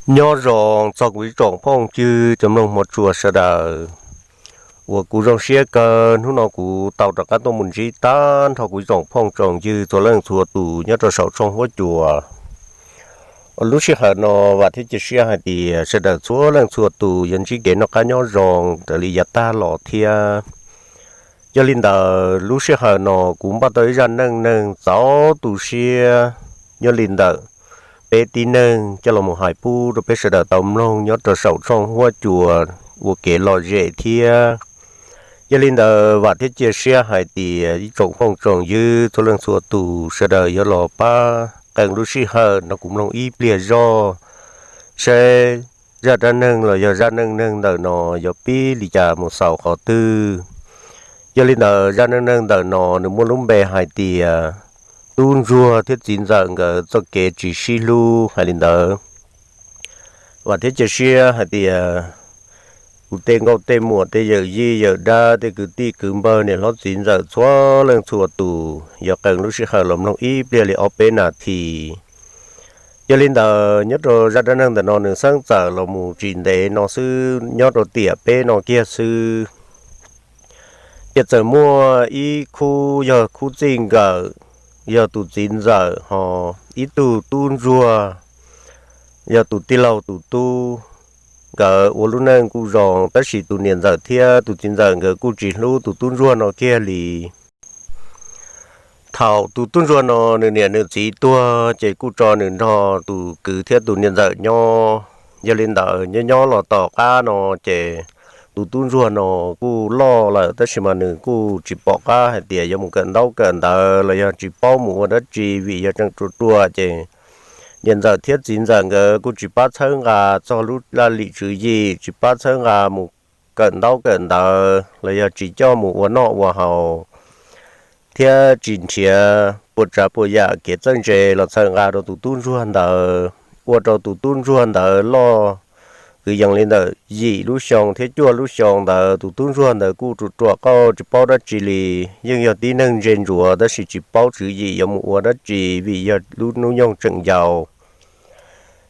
Nyob zoo txog kuv ib tsoom phooj ywg cov mloog mov tsuas sawv daws, uas kuv zoo siab kawg hnub no kuv tau rov qab tuaj mus ntsib tag nrho kuv ib tsoom phooj tsoom ywg txhua leej txhua tus nyob rau saum tshooj huab cua. Lub sij hawm no vam thiab cia siab hais tias sawv daws txhua leej txhua tus yuav ntsib kev noj qab nyob zoo raws li yav tag los thiab. Yog li ntawd lub sij hawm no kuv npaj tau ib zaj neej neeg txaus tu siab nyob li ntawm peb tib neeg coj los mus hais pub rau peb sawv daws tau mloog nyob rau saum tshooj huab cua ua kev lom zem thiab. Yog li ntawd vam thiab cia siab hais tias ib tsoom phooj tsoom ywg txhua leej txhua tus sawv daws yuav los pab qee lub sij hawm no kuv mloog ib pliag zoj, saib zaj dab neeg los yog zaj neej neeg ntawm no yuav pib li cas mus xaus qhov twg. Yog li ntawd zaj neej neeg ntawm no nws muaj lub npe hais tias tub ntsuag thiab txiv ntxawm nkawd txoj kev tsis sib hlub hais li ntawd. Vam thiab cia siab hais tias kuv tej nkauj tej muam tej yawm yij yawm dab tej kwv tij kwv npawg niam hlob txiv ntxawm txhua leej txhua tus yuav qee lub sij hawm los mloog ib pliag li ob peb nas this. Yog li ntawd nyob rau zaj dab neeg ntawm no nws xeeb txawm los mus tsis ntev no xwb, nyob rau tiam peb no kiag xwb. Ces txawm muaj ib khub yog khub txij nkawm, yog tus txiv ntxawm ho ib tug tub ntsuag, yog tus tij laug tus tub. Nkawd ua lub neej kuj zoo tab sis tus niam ntxawm thiab tus txiv ntxawm nkawd kuj tsis hlub tus tub ntsuag no kiag li. Thaum tus tub ntsuag no nws niam nws txiv tuag ces kuj tso nws nrog tus kwv thiab tus niam ntxawm nyob. Yog li ntawd nyob nyob los tom qab no ces tus tub ntsuag no kuj loj lawm tab sis mas nws kuj tsis pom qab hais tias yuav mus kawm ntaub kawm ntawv los yog tsis paub mus ua dab tsi vim yog tseem ruam ruam ces niam ntxawm thiab txiv ntxawm nkawd kuj tsis pab txhawb nqa txog lub laj lim tswv yim, tsis pab txhawb nqa mus kawm ntaub kawm ntawv los yog tsis coj mus ua noj ua haus thiab tsis nrhiav puas tsav puas yam kev txawj ntse los txhawm nqa rau tus tub ntsuag ntawd. Ua rau tus tub ntsuag ntawd loj kwv yees li ntawm yim lub xyoo thiab cuaj lub xyoo ntawd tus tub ntsuag ntawd kuj ruam ruam qauj tsis paub dab tsi li, yeej yog tib neeg ntse ntsuav tab sis tsis paub tswv yim yuav mus ua dab tsi vim yog lub hnub nyoog tseem yau.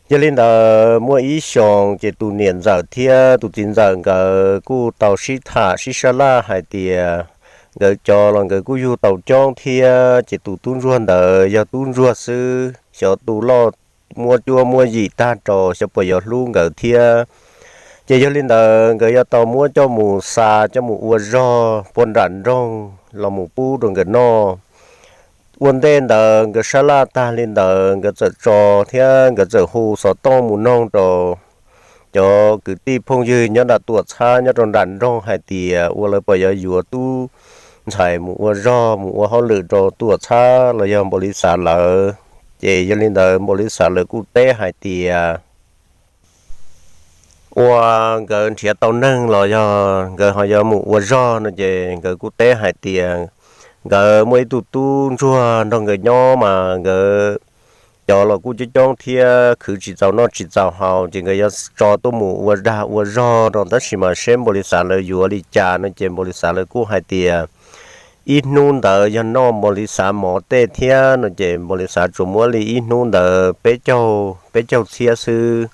Yog li ntawd muaj ib xyoos ces tus niam ntxawm thiab tus txiv ntxawm nkawd kuj tau sib tham sib sab laj hais tias nkawd cov los nkawd kuj yug tau coob thiab ces tus tub ntsuag ntawd yog tub ntsuag xwb, xyov tus loj muab cuab muab yim tag rau xyov puas yuav hlub nkawd thiab. Ces yog li ntawd nkawd yuav tau muab coj mus xa coj mus ua zog puag nram nroog los mus pub rau nkawd noj. Ua ntej ntawd nkawd sab laj tag li ntawd nkawd txawm tso thiab nkawd txawm hu xov tooj mus noog rau cov kwv tij phooj ywg nyob nram tuam txhab nyob rau nram nroog hais tias ua lawv puas yuav yuav tub ntxhais mus ua zog mus ua hauj lwm rau tuam txhab los yog npaum li xav lawv. Ces yog li ntawd npaum li xav lawv kuj teb hais tias ua nkawd nrhiav tau neeg los yog nkawd ho yuav mus ua zog no ces nkawd kuj teb hais tias nkawd muaj ib tug tub ntsuag nrog nkawd nyob mas nkawd cov los kuj coob coob thiab khwv tsis txaus noj tsis txaus haus ces nkawd yuav tso tuaj mus ua dag ua zog no tab sis mas seb npaum li xav lawv yuav li cas no ces npaum li xav lawv kuj hais tias ib hnub ntawd yog noj npaum li xav mov tej thiab no ces npaum li xav tsuas muab li ib hnub ntawd peb caug peb caug txhiab xwb.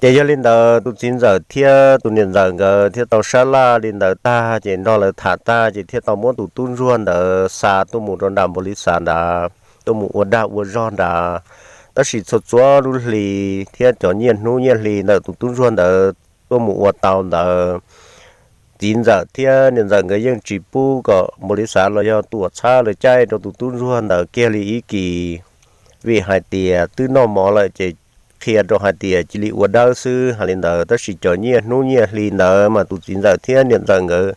Ces yog li ntawd tus txiv ntxawm thiab tus niam ntxawm nkawd thiaj tau sab laj li ntawd tag ces nrog lawv tham tag ces thiaj tau muab tus tub ntsuag ntawd xa tuaj mus rau nram npaum li xav nrad tuaj mus ua dag ua zog nrad. Tab sis txhua txhua lub hli thiab cov nyiaj hnub nyiaj hli ntawm tus tub ntsuag ntawd tuaj mus ua tau ntawd txiv ntxawm thiab niam ntxawm nkawd yeej tsis pub kom npaum li xav los yog tuam txhab lawv caij rau tus tub ntsuag ntawd kiag li ib kis. Vim hais tias twb noj mov lawm ces qhia rau hais tias cia li ua dawb xwb hais li ntawd tab sis cov nyiaj hnub nyiaj hli ntawd mas tus txiv ntxawm thiab niam ntxawm nkawd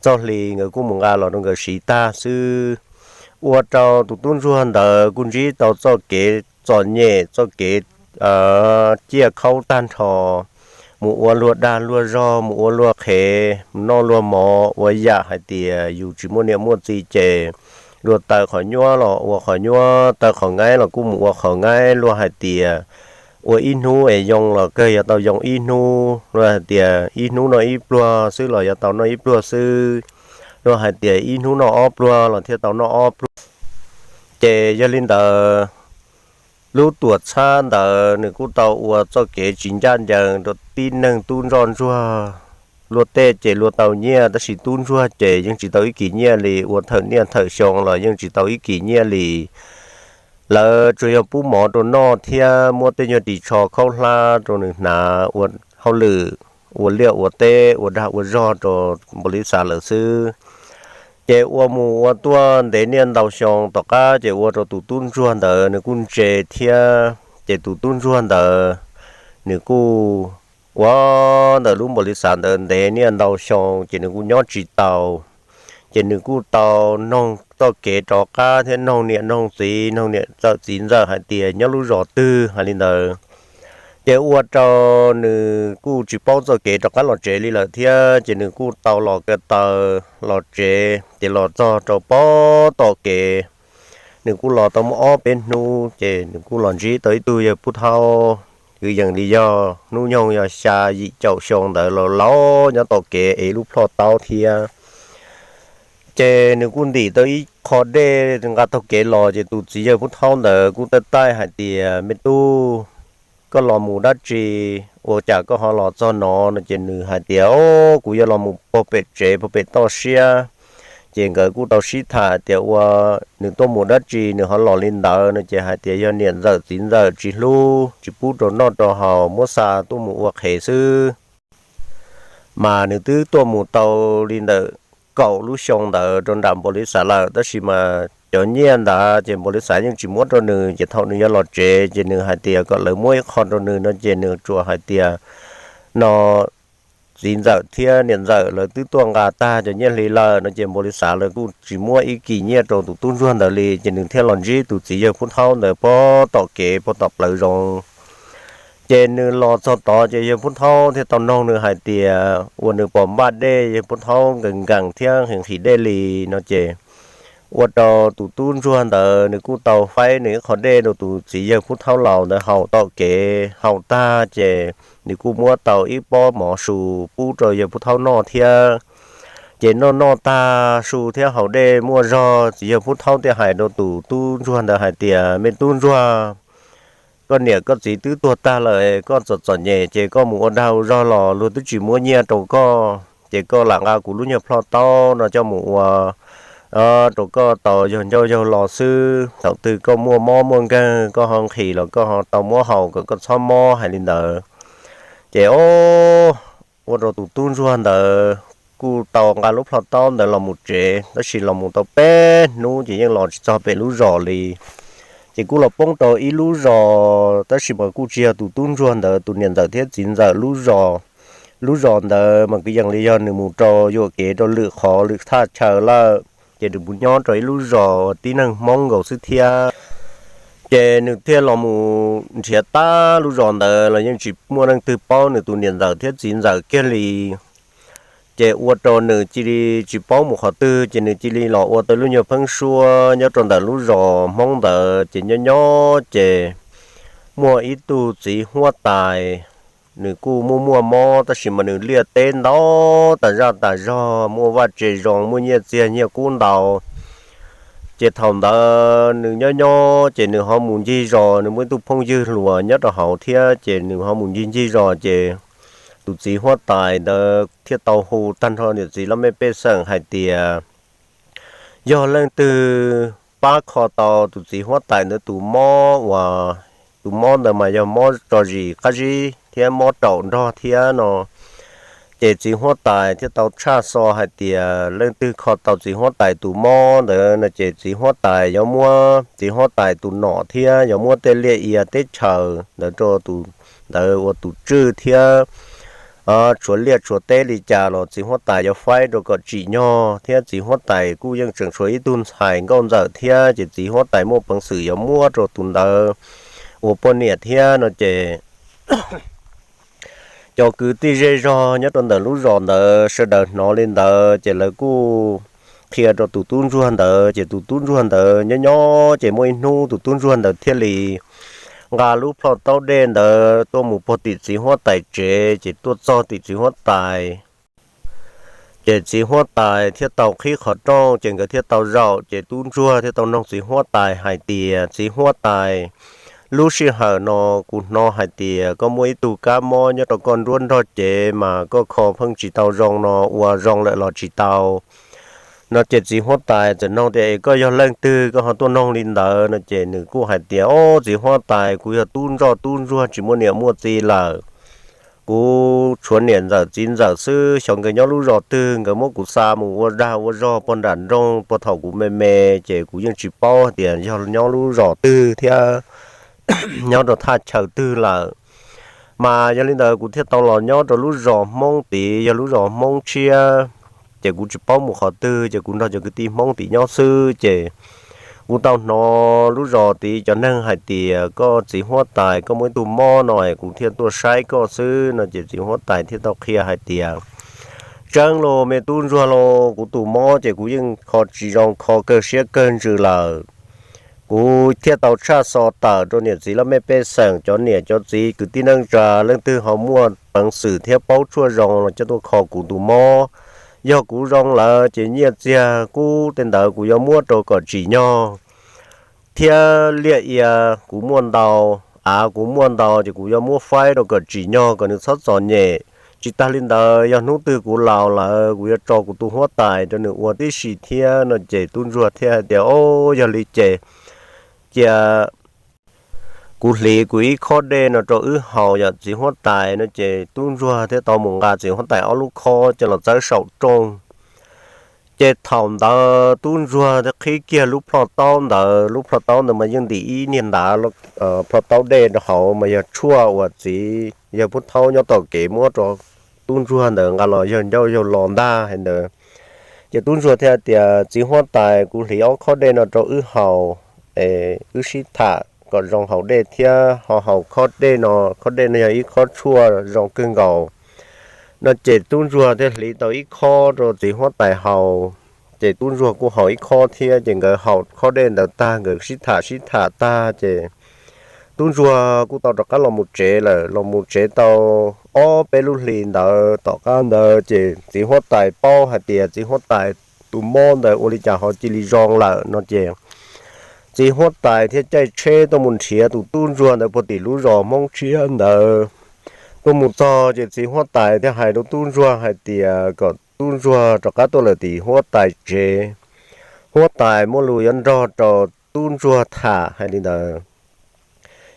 txoj hli nkawd kuj mus nqa los rau nkawd siv tag xwb. Ua rau tus tub ntsuag ntawd kuj ntsib tau txoj kev txom nyem txoj kev ciaj khaub tag nrho, mus ua luag dag luag zog mus ua luag qhev mus noj luag mov ua yam hais tias yus tsis muaj niam muaj txiv ces luag taw qhov nyuab los ua qhov nyuab, taw qhov nqaib los kuj mus ua qhov nqaib, luag hais tias ua ib hnub es yoo los kawg yuav tau yoo ib hnub, luag hais tias ib hnub noj ib pluag xwb los yuav tau noj ib pluag xwb, luag hais tias ib hnub noj ob pluag los thiaj tau noj ob pluag. Ces yog li ntawd lub tuam txhab ntawd nws kuj tau ua txoj kev tsis ncaj ncees rau tib neeg tub ntsoj ntsuag. Luag tej ces luag tau nyiaj tab sis tub ntsuag ces yeej tsis tau ib kis nyiaj li, ua thawm niaj thawm xyoo los yeej tsis tau ib kis nyiaj li. Lawv tsuas yog pub mov rau noj thiab muab tej nyuag ris tsho khaub hlab rau nws hnav ua hauj lwm, ua liaj ua teb ua dag ua zog rau npaum li xav lawm xwb. Ces ua mus ua tuaj ntev niaj ntau xyoo tom qab ces ua rau tus tub ntsuag ntawd nws kuj ntse thiab. Ces tus tub ntsuag ntawd nws kuj ua ntawm lub npaum li xav ntawd ntev niaj ntau xyoo ces nws kuj nyob tsis tau. Ces nws kuj tau noog txoj kev rov qab thiab noog niam noog txiv, noog niam ntxawm txiv ntxawm hais tias nyob lub zos twg hais li ntawd. Ces ua rau nws kuj tsis paub txoj kev rov qab los tsev li lawm thiab. Ces nws kuj tau los ko taw los tsev, ces los txog rau pem tom kev. Nws kuj los tau muaj ob peb hnub ces nws kuj los ntsib tau ib tug yawg pub thaub, kwv yees li yog hnub nyoog yog xya yim caum xyoo ntawd los laus nyob tom kev ev lub plhoj taub thiab. Ces nws kuj ntim tau ib qho dej nqa taug kev los ces tus txiv yawg pub thaub ntawd kuj taij taij hais tias, Me tub, koj los mus dab tsi, ua cas koj ho los txog no? No ces nws hais tias, O, kuv yog los mus puag pem tsev puag pem toj siab. Ces nkawd kuj tau sib tham tias ua nws tuaj mus dab tsi nws ho los li ntawd no ces hais tias yog niam ntxawm txiv ntxawm tsis hlub tsis pub rau noj rau haus muab xa tuaj mus ua qhev xwb. Mas nws twb tuaj mus tau li ntawm kaum lub xyoo ntawd rau nram npaum li xav lawm tab sis mas cov nyiaj ntawd ces npaum li xav yeej tsis muab rau nws ces thaum nws yuav los tsev ces nws hais tias kom lawv muab ib qho rau nws no ces nws tsuas hais tias, No, txiv ntxawm thiab niam ntxawm lawv twb tuaj nqa tag cov nyiaj hli lawm no ces npaum li xav lawv kuj tsis muab ib kis nyiaj rau tus tub ntsuag ntawd li ces nws thiaj los ntsib tus txiv yawg pub thaub ntawd pem tom kev pem tom plawv zoov. Ces nws los txog tod ces yawg pub thaub thiaj tau noog nws hais tias ua nws pom npaj dej, yawg pub thaub nkees nkees thiab nqhis nqhis dej li no ces ua rau tus tub ntsuag ntawd nws kuj tau faib nws ib qho dej rau tus txiv yawg pub thaub laus ntawd haus tom kev. Haus tag ces nws kuj muab tau ib pob mov su pub rau yawg pub thaub noj thiab. Ces noj noj tag su thiab haus dej muaj zog, txiv yawg pub thaub thiaj hais rau tus tub ntsuag ntawd hais tias, Me tub ntsuag, koj niam koj txiv twb tuag tag lawm, koj txom txom nyem ces koj mus ua dag ua zog los luag twb tsis muab nyiaj rau koj, ces koj lam nqa kuv lub nyuag plhoj taub no coj mus ua rau koj tau yaug ncauj yaug lo xwb. Thaum twg koj muaj mob muaj nkeeg koj ho nqhis los koj ho tau muab haus kom koj txhob mob hais li ntawd. Ces o, ua rau tus tub ntsuag ntawd kuj tau nqa lub plhoj taub ntawd los mus tsev tab sis los mus tau peb hnub ces yeej los tsis txog pem lub zos li. Ces kuj los poob rau ib lub zos tab sis mas kuj tsis yog tus tub ntsuag ntawd tus niam ntxawm thiab txiv ntxawm lub zos. Lub zos ntawd mas kwv yees li yog nws mus rau yuam kev rau lwm qhov lwm thaj chaw lawm ces nws mus nyob rau ib lub zos tib neeg Hmoob nkaus xwb thiab. Ces nws thiaj los mus nrhiav tag lub zos ntawd los yeej tsis muaj leej twg paub nws tus niam ntxawm thiab txiv ntxawm kiag li. Ces ua rau nws cia li tsis paub mus qhov twg ces nws cia li los ua tau lub nyuag pheeb suab nyob rau ntawm lub zos Hmoob ntawd ces nyob nyob ces muaj ib tug txiv huab tais, nws kuj muaj muaj mob tab sis mas nws liaj teb ntau tas zaj tas zog, muaj vaj tse zoo, muaj nyiaj txiag nyiaj kub ntau. Ces thaum ntawd nws nyob nyob ces nws ho mus ncig zos, nws muaj ib tug phooj ywg hluas nyob rau hauv thiab ces nws ho mus ncig ncig zos ces tus txiv huab tais ntawd thiaj tau hu tag nrho niam txiv laj mej pej xeem hais tias yog leej twg pab kho tau tus txiv huab tais ntawd tus mob uas tus mob ntawd mas yog mob tso zis qab zib thiab mob raum nrog thiab no. Ces txiv huab tais thiaj tau tshaj xo hais tias leej twg kho tau txiv huab tais tus mob ntawd no ces txiv huab tais yuav muab txiv huab tais tus nom thiab yuav muab tej liaj ia teb chaws ntawd rau tus ntawd ua tus tswj thiab tshuav liaj tshuav teb li cas los txiv huab tais yuav faib rau kom tsim nyog thiab txiv huab tais kuj yeej tseem tshuav ib tug ntxhais nkauj ntxawm thiab ces txiv huab tais muaj peev xwm yuav muab rau tus ntawd ua poj niam thiab no ces cov kwv tij zej zog nyob rau ntawm lub zos ntawd sawv daws hnov li ntawd ces lawv kuj qhia rau tus tub ntsuag ntawd ces tus tub ntsuag ntawd nyob nyob ces muaj ib hnub tus tub ntsuag ntawd thiaj li nqa lub plhoj taub dej ntawd tuaj mus puag tim txiv huab tais tsev ces tuaj txog tim txiv huab tais ces txiv huab tais thiaj tau qhib qhov rooj ces nkawd thiaj tau zaum ces tub ntsuag thiaj tau noog txiv huab tais hais tias, Txiv huab tais, lub sij hawm no kuv hnov hais tias koj muaj ib tug kab mob nyob rau koj nruab nrog cev mas koj kho pheej tsis tau zoo no, ua zoo lawm los tsis tau no. Ces txiv huab tais txawm nug tias, Es koj yog leej twg koj ho tuaj nug li ntawd? No ces nws kuj hais tias, Ob, txiv huab tais, kuv yog tub ntsoj tub ntsuag tsis muaj niam muaj txiv lawm. Kuv tshuav niam ntxawm txiv ntxawm xwb, xyov nkawd nyob lub zos twg, nkawd muab kuv xa mus ua dag ua zog puag nram nroog puag thaum kuv me me, ces kuv yeej tsis paub tias yog nyob lub zos twg thiab nyob rau thaj chaw twg lawm. Mas yog li ntawd kuv thiaj tau los nyob rau lub zos Hmoob tid, yog lub zos Hmoob tshiab. Ces kuv tsis paub mus qhov twg, ces kuv nrog cov kwv tij Hmoob tim nyob xwb. Ces kuv tau hnov lub zos tid cov neeg hais tias koj txiv huab tais koj muaj ib tug mob no, kuv thiaj tuaj saib koj xwb no. Ces txiv huab tais thiaj tau qhia hais tias, Tseeb los me tub ntsuag los, kuv tus mob ces kuv yeej kho tsis zoo, kho kawg siab kawg ntsws lawm. Kuv thiaj tau tshaj xov tawm rau niam txiv laj mej pej xeem, cov niam cov txiv kwv tij neej tsa, leej twg ho muaj peev xwm thiab paub tshuaj zoo los coj tuaj kho kuv tus mob. Yog kuv zoo lawm ces nyiaj txiag kub tej ntawd kuv yuav muab rau kom tsim nyog, thiab liaj ia kuv muaj ntau, av kuv muaj ntau, ces kuv yuav muab faib rau kom tsim nyog kom nws txhob txom nyem. Tsis tas li ntawd, yog hnub twg kuv laus lawm kuv yuav tso kuv tus huab tais rau nws ua tib si thiab no. Ces tub ntsuag thiaj hais tias, Ob, yog li ces cia kuv hliv kuv ib khob dej no rau wb haus yom txiv huab tais no. Ces tub ntsuag thiaj tau mus nqa txiv huab tais ob lub khob coj los txawb saum rooj. Ces thaum ntawd tub ntsuag thiaj qhib kiag lub plho taub ntawd, lub plho taub ntawd mas yeej ntim ib niag ntav plho taub dej rau hauv, mas yog tshuaj uas txiv yawg Phub Thaub nyob tom kev muab rau tub ntsuag ntawd nqa los yawg ncauj yawg lo ntag hais ntawd. Ces tub ntsuag thiaj tias, Txiv huab tais, kuv hliv ob khob dej no rau wb haus, wb sib tham kom zoo haus dej thiab ho haus khob dej no, khob dej no yog ib khob tshuaj zoo kawg nkaus no. Ces tub ntsuag thiaj hliv tau ib khob rau txiv huab tais haus. Ces tub ntsuag kuj haus ib khob thiab, ces nkawd haus khob dej ntawd tag, nkawd sib tham sib tham tag, ces tub ntsuag kuj tau rov qab los mus tsev lawm. Los mus tsev tau ob peb lub hlis ntawd tom qab ntawd, ces txiv huab tais paub hais tias txiv huab tais tus mob ntawd ua li cas ho cia li zoo lawm no. Ces txiv huab tais thiaj caij tsheb tuaj mus nrhiav tus tub ntsuag ntawd puag tim lub zos Hmoob tshiab ntawd. Tuaj mus txog ces txiv huab tais thiaj hais rau tub ntsuag hais tias kom tub ntsuag rov qab tuaj lawm tim huab tais tsev, huab tais muaj lus yuav nrog rau tub ntsuag tham hais li ntawd.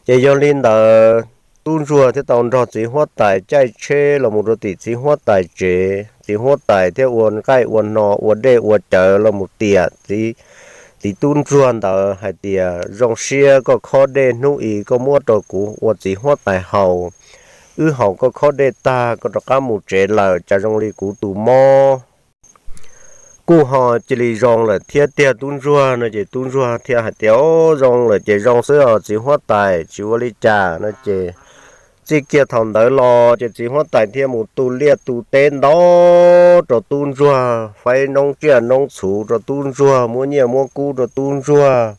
Ces yog li ntawd, tub ntsuag thiaj tau nrog txiv huab tais caij tsheb los mus rau tim txiv huab tais tsev. Txiv huab tais thiaj ua nqaij ua no, ua dej ua cawv los mus tiam txiv tub ntsuag ntawd hais tias, Zoo siab koj khob dej hnub i koj muab rau kuv ua txiv huab tais haus. Wb haus koj khob dej tag koj rov qab mus tsev lawm, cas zoo li kuv tus mob kuj ho cia li zoo lawm thiab tiag tub ntsuag no. Ces tub ntsuag thiaj hais tias, Ob, zoo lawm ces zoo xwb os txiv huab tais, tsis ua li cas no. Ces txij kiag thaum ntawd los ces txiv huab tais thiaj mus tu liaj tu teb ntau rau tub ntsuag, faib noob tsiaj noob txhuv rau tub ntsuag, muab nyiaj muab kub rau tub ntsuag.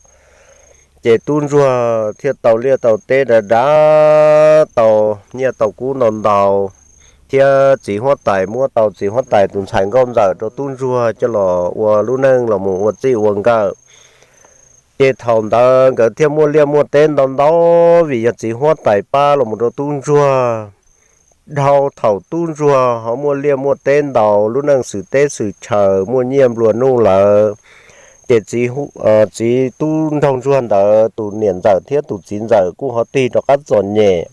Ces tub ntsuag thiaj tau liaj tau teb dav dav, tau nyiaj tau kub ntau ntau, thiab txiv huab tais muab tau txiv huab tais tus ntxhais nkauj ntxawm rau tub ntsuag coj los ua lub neej los mus ua txij ua nkawm. Ces thaum ntawd nkawd thiaj muaj liaj muaj teb ntau ntau, vim yog txiv huab tais pab los mus rau tub ntsuag. Dhau thaum tub ntsuag ho muaj liaj muaj teb ntau, lub neej xwm teb xwm chaw muaj nyiaj nplua nuj lawm, ces txiv tub nraug ntsuag ntawd tus niam ntxawm thiab tus txiv ntxawm kuj ho tig rov qab txom nyem.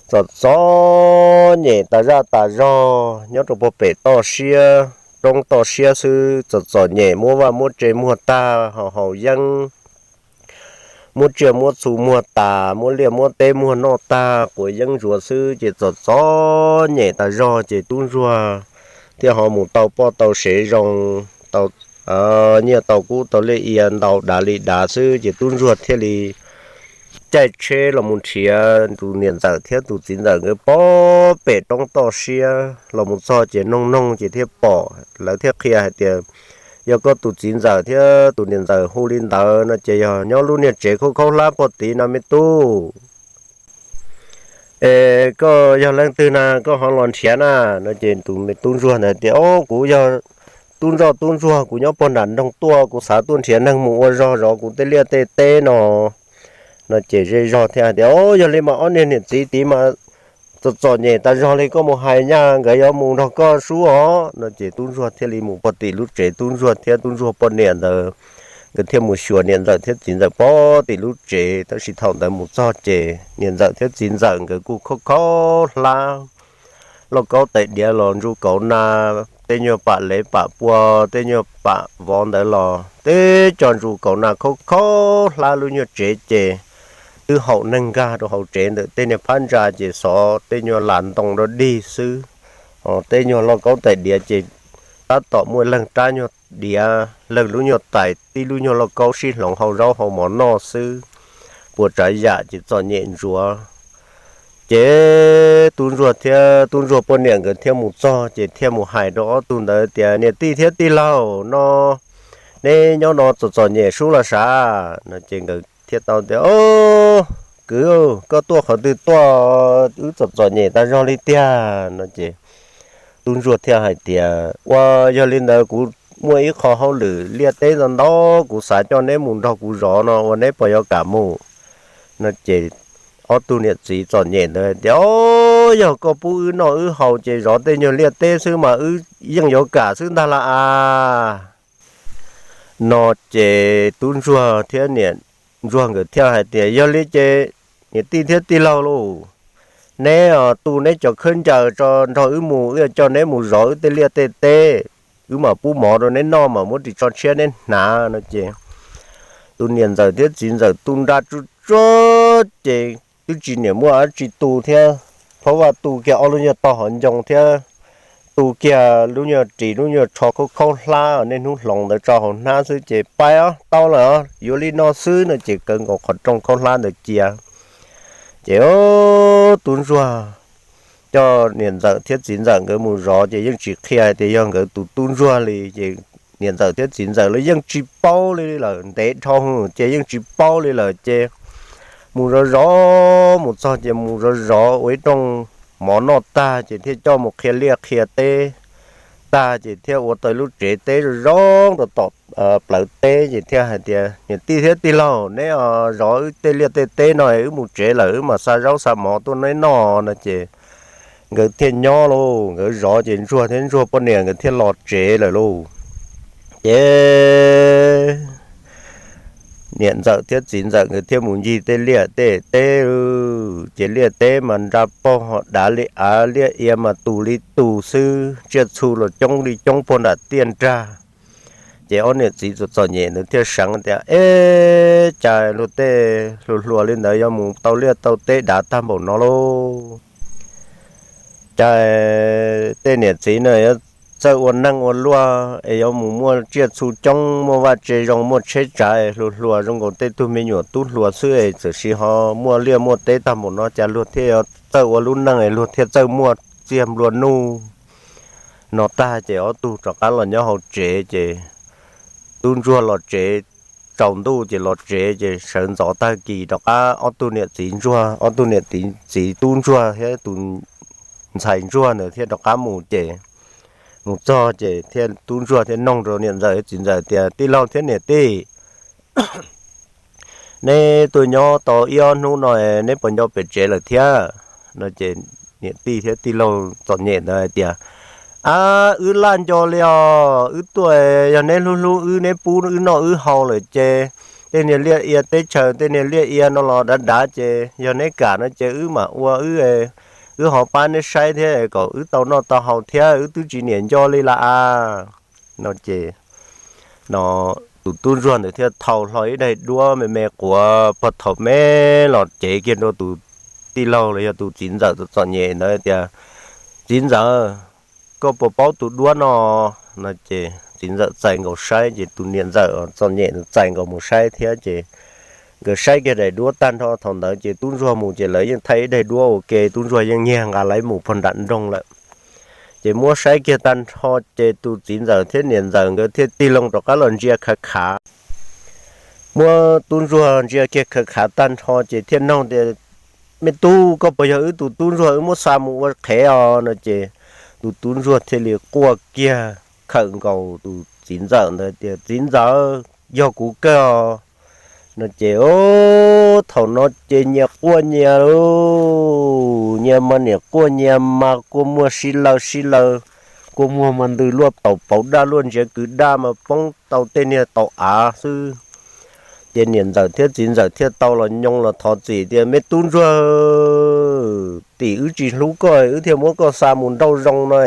Txom txom nyem tas zaj tas zog nyob rau puag pem toj siab, roob toj siab xwb, txom txom nyem muab vaj muab tse muag tag, haus haus yeeb, muab tsiaj muab txhu muag tas, muab liaj muab teb muag noj tag, quav yeeb ntsuav xwb, ces txom txom nyem tas zog. Ces tub ntsuag thiaj ho mus tau poj tau sev zoo, tau nyiaj tau kub tau liaj ia ntau dav li dav xwb, ces tub ntsuag thiaj li caij tsheb los mus nrhiav tus niam ntxawm thiab tus txiv ntxawm nkawd puag pem roob toj siab. Los mus txog ces noog noog ces thiaj pom, lawv thiaj qhia hais tias, Yog koj tus txiv ntxawm thiab tus niam ntxawm hu li ntawd no ces yog nyob lub niag tsev khaub khaub hlab puag tid no me tub. Es koj yog leej twg na, koj ho los nrhiav na? No ces tus me tub ntsuag ntawd tias, Ob, kuv yog tub ntsoj tub ntsuag, kuv nyob puag nram nroog tuaj, kuv xav tuaj nrhiav neeg mus ua zog zov kuv tej liaj tej teb no. No ces zej zog thiaj hais tias, Au, yog li mas ob niag niam txiv tid mas txom txom nyem tas zog li, koj mus hais nyaj nkawd yuav mus nrog koj sub os. No ces tub ntsuag thiaj li mus pog tim lub tsev, tub ntsuag thiab tub ntsuag poj niam ntawd nkawd thiaj mus xyuas niam ntxawm thiab txiv ntxawm pog tim lub tsev. Tab sis thaum ntawd mus txog ces niam ntxawm thiab txiv ntxawm nkawd kuj khaub khaub hlab, lauj kaub tais diav los ntsuj kauv na, tej nyuag pam lev pam pua, tej nyuag pam vov ntawd los teb co ntsuj kauv na khaub khaub hlab lub nyuag tsev ces twb haum neeg nkag rau hauv tsev ntawm tej niag phab ntsa ces xov tej nyuag las ntoo rau dig xwb. Ho tej nyuag lauj kaub tais diav ces tab tom muaj leeg rab nyuag diav, leeg lub nyuag tais, tib lub nyuag lauj kaub sib hloov hau zaub hau mov noj xwb, puas tsav yam ces txom nyem ntsuav. Ces tub ntsuag thiab tub ntsuag poj niam nkawd thiaj mus txog ces thiaj mus hais rau ob tug ntawd tias, Niam tij thiab tij laug, no neb nyob no txom txom nyem sub los sav? No ces nkawd thiaj tau tias, Kwv, koj tuaj qhov twg tuaj, wb txom txom nyem tas zog li tiag. No ces tub ntsuag thiaj hais tias, Ua, yog li ntawd kuv muaj ib qho hauj lwm liaj teb ntau ntau, kuv xav coj neb mus nrog kuv zov no, ua neb puas yuav kam mus? No ces ob tug niam txiv txom nyem ntawd tias, Au, yog koj pub wb noj wb haus ces zov tej nyuag liaj teb xwb mas wb yeej yuav kam xwb ntag lauj as. No ces tub ntsuag thiab niam ntsuag nkawd thiaj hais tias, Yog li ces niam tij thiab tij laug lauj, neb tu neb cov khaub ncaws tso nrog wb mus, wb yuav coj neb mus zov wb tej liaj tej teb, wb mam pub mov rau neb noj, mam muab ris tsho tshiab neb hnav. No ces tus niam ntxawm thiab txiv ntxawm tu nra tsuj tsuag ces twb tsis niam muaj dab tsi tu thiab, phaub vaj tu kiag ob lub nyuag tog hauv ncoo thiab tu kiag lub nyuag ris lub nyuag tsho khaub khaub hlab niaj hnub hloov ntawd tso hauv hnab xwb ces, Pais os, tau lawm os, yuav li no xwb. No ces kaw nkaus qhov rooj khaub hlab ntawd cia. Ces tub ntsuag coj niam ntxawm thiab txiv ntxawm nkawd mus zov ces yeej tsis qhia tias yog nkawd tus tub ntsuag li ces niam ntxawm thiab txiv ntxawm los yeej tsis paub li lawm, ntev dhau ces yeej tsis paub li lawm ces mus zov zov mus txog ces mus zov zov ua ib rooj mov noj tag ces thiaj coj mus qhia liaj qhia teb tag ces thiaj ua tau lub tsev teb zoo zoo rau tom plawv teb ces thiaj hais tias, Niam tij thiab tij laug, neb zov wb tej liaj tej teb no wb mus tsev lawm, wb mam xa zaub xa mov tuaj neb noj. No ces nkawd thiaj nyob lauj, nkawd zov ces ntsuag thiab ntsuag poj niam nkawd thiaj los tsev lawm lauj. Ces niam ntxawm thiab txiv ntxawm nkawd thiaj mus ncig tej liaj tej teb, ces liaj teb mas nra paug ho dav li av, liaj ia mas tus li tus xwb, tsiaj txhu los coob li coob puag nram tiaj nrag. Ces ob niam txiv txom txom nyem ntawd thiaj seev tias, Eb, cas luag tej hluas hluas li ntawd yuav mus tau liaj tau teb dav tag npaum no lauj? Cas tej niam txiv no yuav txawj ua neej ua luaj es yuav mus muaj tsiaj txhu coob, muaj vaj tse zoo, muaj tsheb tsav, hluas hluas zoo nkaus tej tug me nyuam tub hluas xwb es txawm sis ho muaj liaj muaj teb tag npaum no, cas luag thiaj yuav txawj ua lub neej es luag thiaj txawj muaj txiag nplua nuj? No tag ces ob tug rov qab los nyob hauv tsev ces tub ntsuag los tsev, tsaus ntuj ces los tsev ces sawv ntxov tag kis rov qab ob tug niam txiv ntsuag, ob tug niam txiv tub ntsuag thiab tus ntxhais ntsuag ntawd thiaj rov qab mus ces mus txog ces thiaj tub ntsuag thiaj noog rau niam ntxawm txiv ntxawm tias, Tij laug thiab niam tij, neb tuaj nyob tau ib ob hnub no neb puas nco pem tsev lawm thiab? No ces niam tij thiab tij laug txom nyem ntawd hais tias, Ab, wb laj nco li os, wb tuaj yog neb hlub hlub wb, neb pub wb noj wb haus lawm ces tej niag liaj ia teb chaws, tej niag liaj ia no los dav dav ces yog neb kam no ces wb mam ua wb, wb ho pab neb saib thiab kom wb tau noj tau haus thiab, wb twb tsis niam nco li las as. No ces no tus tub ntsuag ntawd thiaj thau hlo ib daim duab me me quav pog thaum me los cev kiag rau tus tij laug los yog tus txiv ntxawm txom txom nyem ntawd tias, Txiv ntxawm, koj puas paub tus duab no? No ces txiv ntxawm txais nkaus saib ces tus niam ntxawm txom nyem txais nkaus mus saib thiab ces nkawd saib kiag daim duab tag nrho thaum ntawd ces tub ntsuag mus ces lawv yeej thaij ib daim duab ua ke, tub ntsuag yeej nyiag nqa lawv mus pog nram nroog lawm. Ces muab saib kiag tag nrho ces tus txiv ntxawm thiab niam ntxawm nkawd thiaj tig loo rov qab los ntsia khav khav. Muab tub ntsuag ntsia kiag khav khav tag nrho ces thiaj noog tias, Me tub, koj puas yog wb tus tub ntsuag wb muab xa mus ua qhev os? No ces tus tub ntsuag thiaj li quaj kiag khawm nkaus tus txiv ntxawm ntawd tias, Txiv ntxawm, yog kuv kawg os. No ces, o, thaum no ces nyias quaj nyias, nyias mas niam quaj nyias mas kua muag sib law sib law, kua muag mas ntws luaj taus pauv daj luaj ntsiav kws daj mas poob tau tej niag tau av xwb. Ces niam ntxawm thiab txiv ntxawm thiaj tau los nyoo los thov txim tias, Me tub ntsuag, tim wb tsis hlub koj wb thiaj muab koj xa mus nrauj zoo no,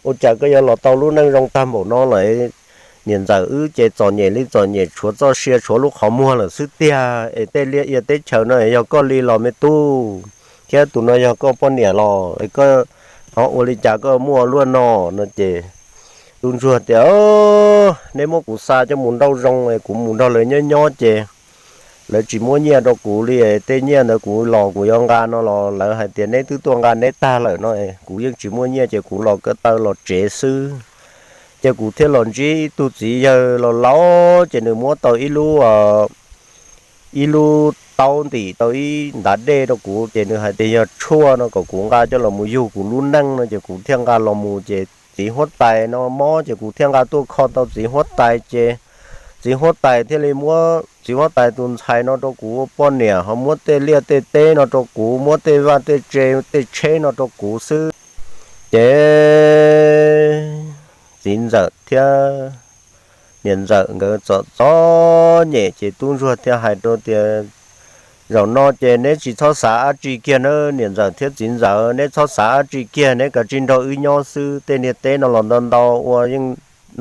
ua cas koj yuav los tau lub neej zoo tag npaum no lawm? Niam ntxawm, wb ces txom nyem li txom nyem tshuav txoj sia tshuav lub qhov muag lawm xwb tiag es tej liaj ia teb chaws no yog koj li los me tub, thiab tus no yog koj poj niam los koj ho ua li cas koj muaj luaj no? No ces tub ntsuag tias, Neb muab kuv xa coj mus nrauj zoo es kuv mus nrog lawv nyob nyob ces lawv tsis muab nyiaj rau kuv li, tej nyiaj ntawd kuv los kuv yuav nqa no los lawv hais tias neb twb tuaj nqa neb tag lawm no, kuv yeej tsis muaj nyiaj ces kuv los ko taw los tsev xwb. Ces kuv thiaj los ntsib ib tug txiv yawg laus laus ces nws muab tau ib lub ib lub taub ntim tau ib ntav dej rau kuv ces nws hais tias yog tshuaj no kom kuv nqa coj los mus yug kuv lub neej no ces kuv thiaj nqa los mus ces txiv huab tais no mob ces kuv thiaj nqa tuaj kho tau txiv huab tais ces txiv huab tais thiaj li muab txiv huab tais tus ntxhais no rau kuv ua poj niam ho muab tej liaj tej teb no rau kuv, muab tej vaj tej tse tej tsheb no rau kuv xwb. Ces txiv ntxawm thiab niam ntxawm nkawd txom txom nyem ces tub ntsuag thiaj hais rau tias, Zaum no ces neb tsis txhob xav dab tsi kiag na, niam ntxawm thiab txiv ntxawm, neb txhob xav dab tsi kiag, neb kav tsij nrog wb nyob xwb. Tej niag teb no los ntau ntau ua yeej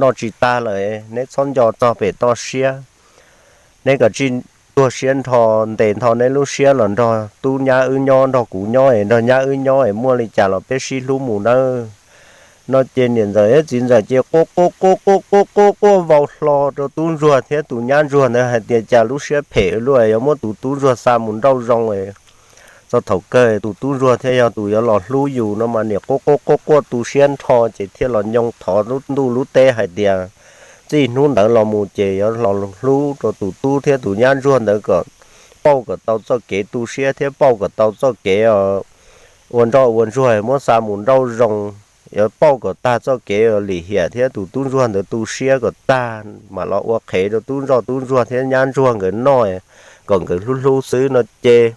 noj tsis tag lawm, neb txhob nco txog pem toj siab. Neb kav tsij tuag siab nrho, ntes nto neb lub siab los nrog tub nyab wb nyob, nrog kuv nyob es nrog nyab wb nyob es muaj li cas los peb sib hlub mus nawb. No ces niam ntxawm thiab txiv ntxawm ces quaj quaj quaj quaj quaj quaj quaj vau hlo rau tub ntsuag thiab tus nyab ntsuag ntawd hais tias cas lub siab phem luaj yuav muab tus tub ntsuag xa mus nrauj zoo. Txog thaum kawg tus tub ntsuag thiaj yog tus yuav los hlub yus no mas niam quaj quaj quaj quaj tu siab nrho ces thiaj los nyoo thov lub ntuj lub teb hais tias txij hnub ntawd los mus ces yuav los hlub rau tus tub thiab tus nyab ntsuag ntawd kom pauj kom tau txoj kev tu siab thiab pauj kom tau txoj kev ua ntsoj ua ntsuag muab xa mus nrauj zoo, yuav pauj kom tag txoj kev lim hiam thiab tus tub ntsuag ntawd tu siab kom tag mam los ua qhev rau tub ntsoj tub ntsuag thiab nyab ntsuag nkawd noj kom nkawd hlub hlub xwb no ces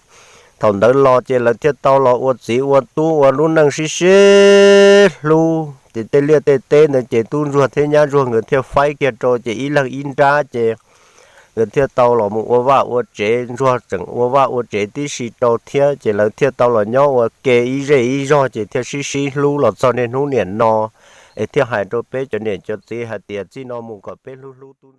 thaum ntawd los ces lawv thiaj tau los ua txiv ua tub ua lub neej sib sib hlub ces tej liaj tej teb ntawd ces tub ntsuag thiab nyab ntsuag nkawd thiaj faib kiag rau ces ib leeg ib nrab ces nkawd thiaj tau los mus ua vaj ua tsev, ntsuag tseem ua vaj ua tsev tib si rau thiab ces lawv thiaj tau los nyob ua ke ib zej ib zog ces thiaj sib sib hlub los txog niaj hnub niam no. Es thiaj hais rau peb cov niam cov txiv hais tias txij no mus kom peb hlub hlub tub